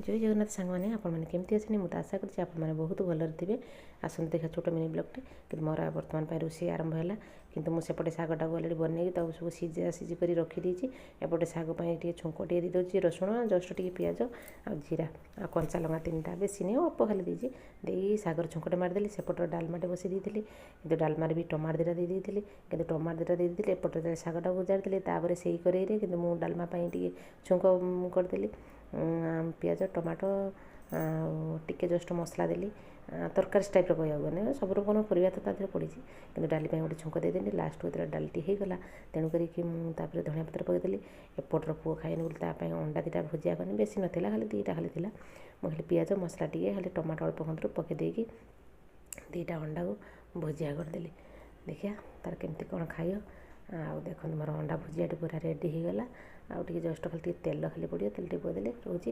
ଜୟ ଜଗନ୍ନାଥ ସାଙ୍ଗମାନେ, ଆପଣମାନେ କେମିତି ଅଛନ୍ତି? ମୁଁ ତ ଆଶା କରୁଛି ଆପଣମାନେ ବହୁତ ଭଲରେ ଥିବେ। ଆସନ୍ତୁ ଦେଖିବା ଛୋଟ ମିନି ବ୍ଲଗ୍ଟେ। କିନ୍ତୁ ମୋର ବର୍ତ୍ତମାନ ପାଇଁ ରୋଷେଇ ଆରମ୍ଭ ହେଲା, କିନ୍ତୁ ମୁଁ ସେପଟେ ଶାଗଟାକୁ ଅଲରେଡ଼ି ବନେଇକି ତାକୁ ସବୁ ସିଝା ସିଝି କରି ରଖିଦେଇଛି। ଏପଟେ ଶାଗ ପାଇଁ ଟିକେ ଛୁଙ୍କ ଟିକେ ଦେଇଦେଉଛି, ରସୁଣ, ଜଷ୍ଟ ଟିକେ ପିଆଜ ଆଉ ଜିରା ଆଉ କଞ୍ଚା ଲଙ୍କା 3ଟା, ବେଶୀ ନୁହେଁ, ଅଳ୍ପ ଖାଲି ଦେଇଛି। ଦେଇ ଶାଗର ଛୁଙ୍କଟେ ମାରିଦେଲି। ସେପଟର ଡାଲମାଟେ ବସେଇ ଦେଇଥିଲି, କିନ୍ତୁ ଡାଲମାରେ ବି ଟମାଟୋ 2ଟା ଦେଇ ଦେଇଥିଲି। କିନ୍ତୁ ଟମାଟୋ 2ଟା ଦେଇ ଦେଇଥିଲି, ଏପଟେ ଶାଗଟାକୁ ଜାରିଥିଲି। ତାପରେ ସେଇ କରେଇରେ କିନ୍ତୁ ମୁଁ ଡାଲମା ପାଇଁ ଟିକେ ଛୁଙ୍କ କରିଦେଲି। ପିଆଜ, ଟମାଟୋ ଆଉ ଟିକେ ଜଷ୍ଟ ମସଲା ଦେଲି, ତରକାରୀ ଟାଇପ୍ର କହିବାକୁ ଗଲେ। ସବୁ ରକମ ପରିବା ତ ତା ଦେହରେ ପଡ଼ିଛି, କିନ୍ତୁ ଡାଲି ପାଇଁ ଗୋଟେ ଛୁଙ୍କ ଦେଇଦେଲି। ଲାଷ୍ଟକୁ ଯେତେବେଳେ ଡାଲିଟି ହେଇଗଲା, ତେଣୁ କରିକି ମୁଁ ତାପରେ ଧନିଆ ପତ୍ର ପକାଇଦେଲି। ଏପଟର ପୁଅ ଖାଇନି ବୋଲି ତା ପାଇଁ ଅଣ୍ଡା 2ଟା ଭୁଜିଆ କଲି। ବେଶୀ ନଥିଲା, ଖାଲି 2ଟା ଖାଲି ଥିଲା। ମୁଁ ଖାଲି ପିଆଜ ମସଲା ଟିକେ, ଖାଲି ଟମାଟୋ ଅଳ୍ପ ଖଣ୍ଡରୁ ପକାଇ ଦେଇକି 2ଟା ଅଣ୍ଡାକୁ ଭୁଜିଆ କରିଦେଲି। ଦେଖିବା ତାର କେମିତି କ'ଣ ଖାଇବ। ଆଉ ଦେଖନ୍ତୁ, ମୋର ଅଣ୍ଡା ଭୁଜିଆଟି ପୁରା ରେଡ଼ି ହେଇଗଲା। ଆଉ ଟିକେ ଜଷ୍ଟ ଖାଲି ଟିକେ ତେଲ ଖାଲି ପଡ଼ିବ, ତେଲ ଟିକେ ପକାଇଦେଲି, ରହୁଛି।